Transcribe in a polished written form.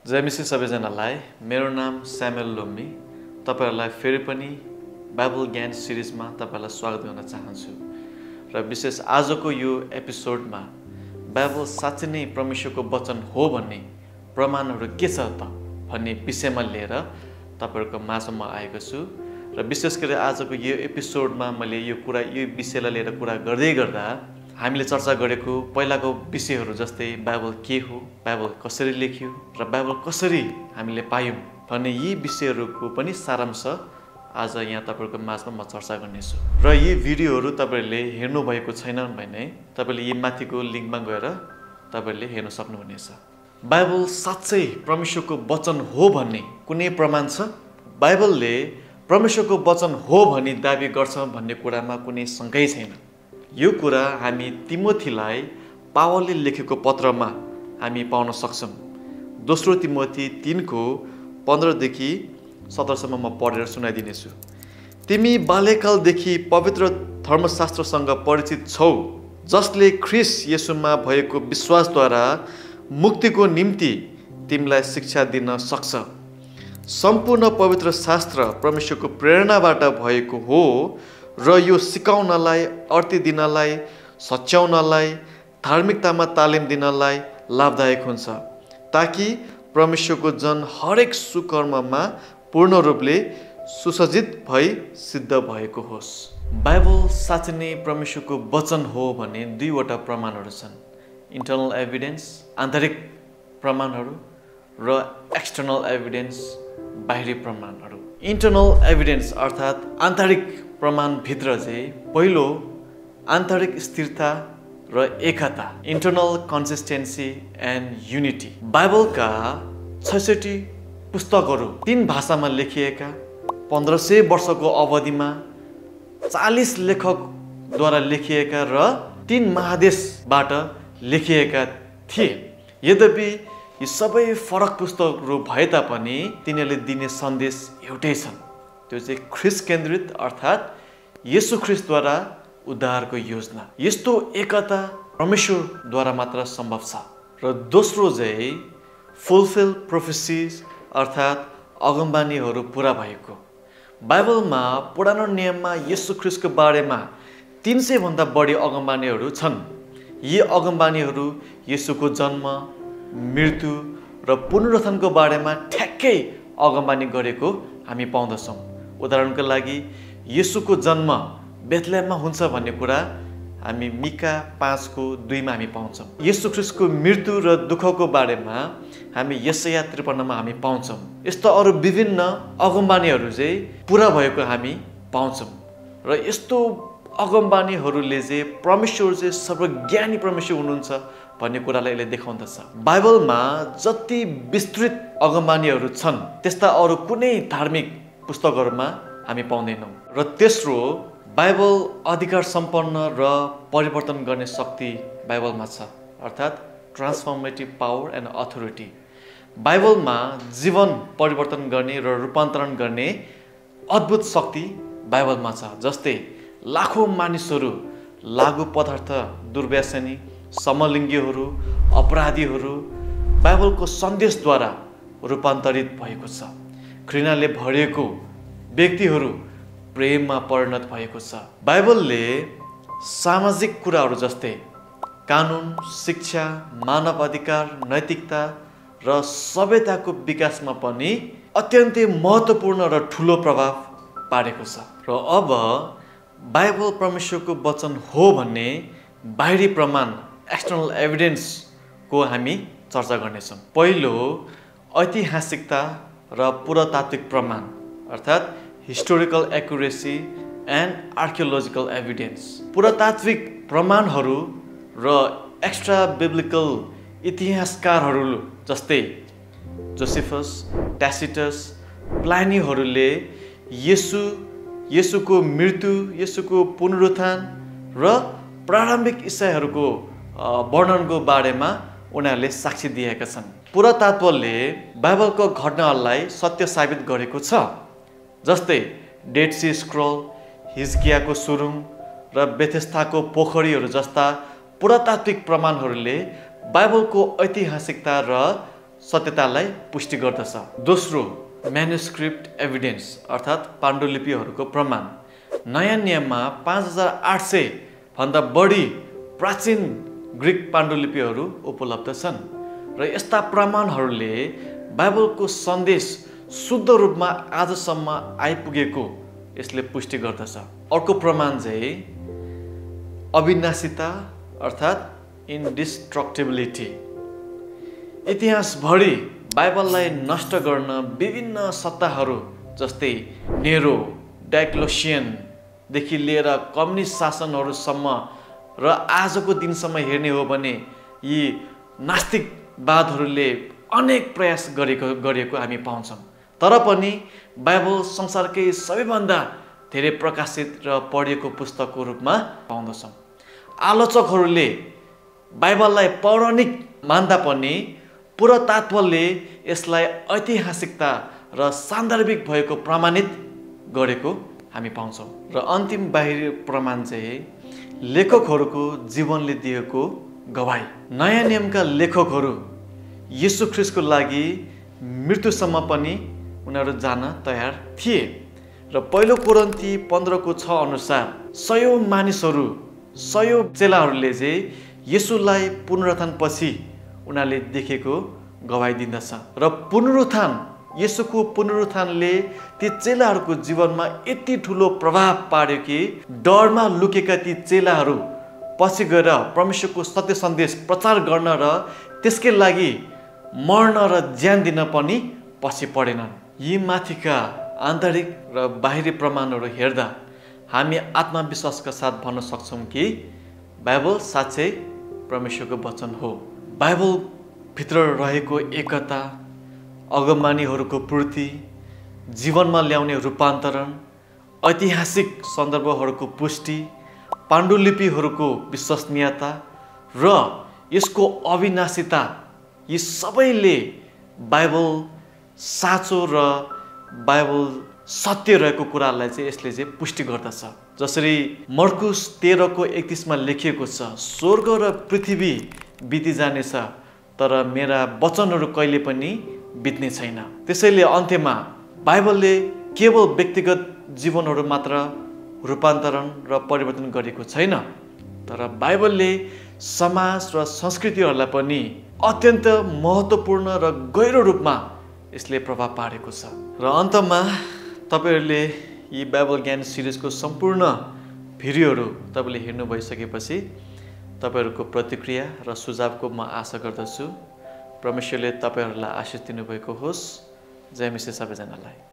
जय मिसी सबैजनालाई। मेरो नाम स्यामुएल लोम्मी। तपाईहरुलाई फेरि पनि बाइबल ज्ञान सिरिजमा तपाईहरुलाई स्वागत गर्न चाहन्छु। र विशेष आजको यो एपिसोडमा बाइबल साँच्चै नै परमेश्वरको वचन हो भन्ने प्रमाणहरू के छ त भन्ने विषयमा लिएर तपाईहरुको माझमा आएको छु। र विशेष गरी आजको यो एपिसोडमा मैले यो विषयलाई लिएर कुरा गर्दै गर्दा हामीले चर्चा गरेको पहिलाको विषयहरू जस्तै बाइबल के हो, बाइबल कसरी लेखियो र बाइबल कसरी हामीले पायौं भन्ने यी विषयहरूको पनि सारांश आज यहाँ तपाईहरुको माझमा म चर्चा गर्नेछु। र यी भिडियोहरू तपाईहरुले हेर्नु भएको छैन भने तपाईले यी माथिको लिंकमा गएर तपाईले हेर्न सक्नुहुनेछ। बाइबल साच्चै परमेश्वरको वचन हो भन्ने कुनै प्रमाण छ? बाइबलले परमेश्वरको वचन हो भनी दाबी गर्छ भन्ने कुरामा कुनै शंकै छैन। यो कुरा हामी तिमोथीलाई पावलले लेखेको पत्रमा हामी पाउन सक्छौं। दोस्रो तिमोथी 3 को 15 देखि 17 सम्म म पढेर सुनाइदिनेछु। तिमी बाल्यकालदेखि पवित्र धर्मशास्त्रसँग परिचित छौ, जसले ख्रीष्ट येशूमा भएको विश्वासद्वारा मुक्तिको निम्ति तिमीलाई शिक्षा दिन सक्छ। सम्पूर्ण पवित्र शास्त्र परमेश्वरको प्रेरणाबाट भएको हो र यो सिकाउनलाई, अर्ती दिनलाई, सच्याउनलाई, धार्मिकतामा तालिम दिनलाई लाभदायक हुन्छ, ताकि परमेश्वरको जन हरेक सुकर्ममा पूर्ण रूपले सुसज्जित भई सिद्ध भएको होस्। बाइबल साँच्चै नै परमेश्वरको वचन हो भन्ने दुईवटा प्रमाणहरू छन्। इन्टरनल एभिडेन्स, आन्तरिक प्रमाणहरू, र एक्सटर्नल एभिडेन्स, बाहिरी प्रमाणहरू। इन्टरनल एभिडेन्स अर्थात् आन्तरिक प्रमाण भित्र चाहिँ पहिलो आन्तरिक स्थिरता र एकता, इन्टरनल कन्सिस्टेन्सी एन्ड युनिटी। बाइबलका 66 पुस्तकहरू 3 भाषामा लेखिएका, 1500 वर्षको अवधिमा 40 लेखकद्वारा लेखिएका र 3 महादेशबाट लेखिएका थिए। यद्यपि यी सबै फरक पुस्तकहरू भए तापनि तिनीहरूले दिने सन्देश एउटै छ। त्यो चाहिँ ख्रीष्ट केन्द्रित अर्थात् येशू ख्रीष्टद्वारा उद्धारको योजना। यस्तो एकता परमेश्वरद्वारा मात्र सम्भव छ। र दोस्रो चाहिँ फुलफिल प्रोफेसीज अर्थात् अगमबानीहरू पूरा भएको। बाइबलमा पुरानो नियममा येशू ख्रीष्टको बारेमा 300 भन्दा बढी अगमबानीहरू छन्। यी अगमबानीहरू येशूको जन्म, मृत्यु र पुनरुत्थानको बारेमा ठ्याक्कै अगमबानी गरेको हामी पाउँदछौँ। उदाहरणको लागि येशूको जन्म बेथलेहममा हुन्छ भन्ने कुरा हामी मिका 5 को 2 मा हामी पाउँछौँ। येशू ख्रीष्टको मृत्यु र दुःखको बारेमा हामी यशाया 53 मा हामी पाउँछौँ। यस्तो अरू विभिन्न अगमबानीहरू चाहिँ पूरा भएको हामी पाउँछौँ। र यस्तो अगमबानीहरूले चाहिँ परमेश्वर चाहिँ सर्वज्ञानी परमेश्वर हुनुहुन्छ भन्ने कुरालाई यसले देखाउँदछ। बाइबलमा जति विस्तृत अगमबानीहरू छन् त्यस्ता अरू कुनै धार्मिक पुस्तकहरूमा हामी पाउँदैनौँ। र तेस्रो, बाइबल अधिकार सम्पन्न र परिवर्तन गर्ने शक्ति बाइबलमा छ, अर्थात् ट्रान्सफर्मेटिभ पावर एन्ड अथोरिटी। बाइबलमा जीवन परिवर्तन गर्ने र रूपान्तरण गर्ने अद्भुत शक्ति बाइबलमा छ। जस्तै लाखौं मानिसहरू लागु पदार्थ दुर्व्यसनी, समलिङ्गीहरू, अपराधीहरू बाइबलको सन्देशद्वारा रूपान्तरित भएको छ। घृणाले भरिएको व्यक्तिहरू प्रेममा परिणत भएको छ। बाइबलले सामाजिक कुराहरू जस्तै कानुन, शिक्षा, मानव अधिकार, नैतिकता र सभ्यताको विकासमा पनि अत्यन्तै महत्त्वपूर्ण र ठुलो प्रभाव पारेको छ। र अब बाइबल परमेश्वरको वचन हो भन्ने बाहिरी प्रमाण, एक्सटर्नल एभिडेन्स को हामी चर्चा गर्नेछौँ। पहिलो, ऐतिहासिकता र पुरातात्विक प्रमाण अर्थात् historical accuracy and archaeological evidence. पुरातात्विक प्रमाणहरू र एक्स्ट्रा बिब्लिकल इतिहासकारहरू जस्तै जोसेफस, टासिटस, प्लानीहरूले येशूको मृत्यु, येशूको पुनरुत्थान र प्रारम्भिक इसाईहरूको वर्णनको बारेमा उनीहरूले साक्षी दिएका छन्। पुरातत्वले बाइबलको घटनाहरूलाई सत्य साबित गरेको छ। जस्तै डेड सी स्क्रॉल, हिजकियाको सुरुङ र बेथेस्दाको पोखरीहरू जस्ता पुरातात्विक प्रमाणहरूले बाइबलको ऐतिहासिकता र सत्यतालाई पुष्टि गर्दछ। दोस्रो, म्यानुस्क्रिप्ट एभिडेन्स अर्थात् पाण्डुलिपिहरूको प्रमाण। नयाँ नियममा 5800 भन्दा बढी प्राचीन ग्रिक पाण्डुलिपिहरू उपलब्ध छन् र यस्ता प्रमाणहरूले बाइबलको सन्देश शुद्ध रूपमा आजसम्म आइपुगेको यसले पुष्टि गर्दछ। अर्को प्रमाण चाहिँ अविनाशिता अर्थात् इन्डिस्ट्रक्टिबिलिटी। इतिहासभरि बाइबललाई नष्ट गर्न विभिन्न सत्ताहरू जस्तै नेरो, डायक्लोसियनदेखि लिएर कम्युनिस्ट शासनहरूसम्म र आजको दिनसम्म हेर्ने हो भने यी नास्तिकवादहरूले अनेक प्रयास गरेको हामी पाउँछौँ। तर पनि बाइबल संसारकै सबैभन्दा धेरै प्रकाशित र पढिएको पुस्तकको रूपमा पाउँदछौँ। आलोचकहरूले बाइबललाई पौराणिक मान्दा पनि पुरातत्वले यसलाई ऐतिहासिकता र सान्दर्भिक भएको प्रमाणित गरेको हामी पाउँछौँ। र अन्तिम बाहिरी प्रमाण चाहिँ लेखकहरूको जीवनले दिएको गवाई। नयाँ नियमका लेखकहरू येशू ख्रिस्टको लागि मृत्युसम्म पनि उनीहरू जान तयार थिए र पहिलो कोरिन्थी 15:6 अनुसार सयौं मानिसहरू, सयौं चेलाहरूले चाहिँ येशूलाई पुनरुत्थानपछि उनीहरूले देखेको गवाई दिँदछ र पुनरुत्थान, येशूको पुनरुत्थानले ती चेलाहरूको जीवनमा यति ठुलो प्रभाव पार्यो कि डरमा लुकेका ती चेलाहरू पछि गएर परमेश्वरको सत्य सन्देश प्रचार गर्न र त्यसकै लागि मर्न र ज्यान दिन पनि पछि परेनन्। यी माथिका आन्तरिक र बाहिरी प्रमाणहरू हेर्दा हामी आत्मविश्वासका साथ भन्न सक्छौँ कि बाइबल साँच्चै परमेश्वरको वचन हो। बाइबलभित्र रहेको एकता, अगमबानीहरूको पूर्ति, जीवनमा ल्याउने रूपान्तरण, ऐतिहासिक सन्दर्भहरूको पुष्टि, पाण्डुलिपिहरूको विश्वसनीयता र यसको अविनाशिता, यी सबैले बाइबल साँचो र बाइबल सत्य रहेको कुरालाई चाहिँ यसले चाहिँ पुष्टि गर्दछ। जसरी मर्कुस 13:31 लेखिएको छ, स्वर्ग र पृथ्वी बिति जानेछ तर मेरा वचनहरू कहिले पनि बित्ने छैन। त्यसैले अन्त्यमा बाइबलले केवल व्यक्तिगत जीवनहरू मात्र रूपान्तरण र परिवर्तन गरेको छैन, तर बाइबलले समाज र संस्कृतिहरूलाई पनि अत्यन्त महत्त्वपूर्ण र गहिरो रूपमा यसले प्रभाव पारेको छ। र अन्तमा तपाईहरूले यी बाइबल ज्ञान सिरिजको सम्पूर्ण भिडियोहरू तपाईँले हेर्नु भइसकेपछि तपाईँहरूको प्रतिक्रिया र सुझावको म आशा गर्दछु। परमेश्वरले तपाईँहरूलाई आशीष दिनुभएको होस्। जय मसीह सबैजनालाई।